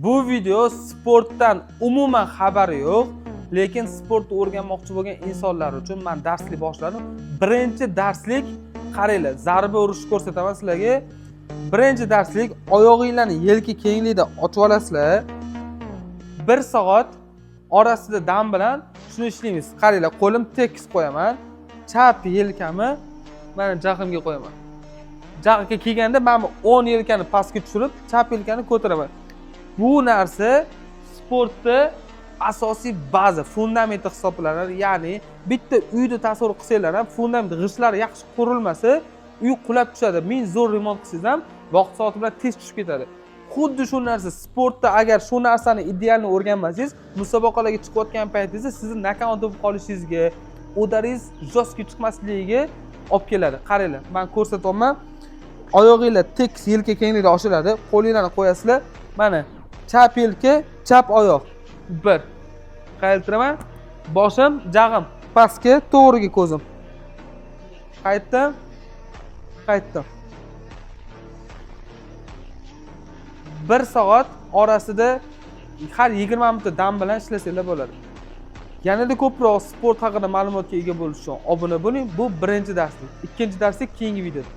Bu video sportdan umuman xabari yo'q, lekin sportni o'rganmoqchi bo'lgan insonlar uchun men darslik boshladim. Birinchi darslik, qaranglar, zarba urishni ko'rsataman sizlarga. Birinchi darslik oyog'inglarni yelka kengligida ochib olasizlar. 1 soat orasida dam bilan shuni ishlaymiz. Qaranglar, qo'lim tekis qo'yaman. Chap yelkamni mana jag'imga qo'yaman. Jag'ga kelganda mana bu o'ng yelkani pastga tushirib, chap yelkani ko'taraman. Bu narsa sportda asosiy baza, fundamenti hisoblanadi. Ya'ni bitta uyni tasavvur qilsanglar ham, fundament g'ishtlari yaxshi qurilmasa, uy qulab tushadi. Ming zo'r remont qilsangiz ham vaqt soati bilan tez tushib ketadi. Xuddi shu narsa sportda, agar shu narsani idealni o'rganmasangiz, musobaqalarga chiqayotgan paytingizda sizni nokaut bo'lib qolishingizga, удар ingiz жесткий chiqmasligiga olib keladi. Qaranglar, man ko'rsatyapman. Oyog'inglar tekis yelka kengligida ochiladi. Qo'linglarni qo'yasizlar. Mana chap yelka, chap oyoq. Bir. Qaytiraman. Boshim, jag'im pastga, to'g'riga ko'zim. Qaytdim. Qaytdim. 1 soat orasida har 20 minutda dam bilan ishlasanglar bo'ladi. Yanada ko'proq sport haqida ma'lumotga ega bo'lish uchun obuna bo'ling. Bu birinchi darslik. Ikkinchi darslik keyingi videoda.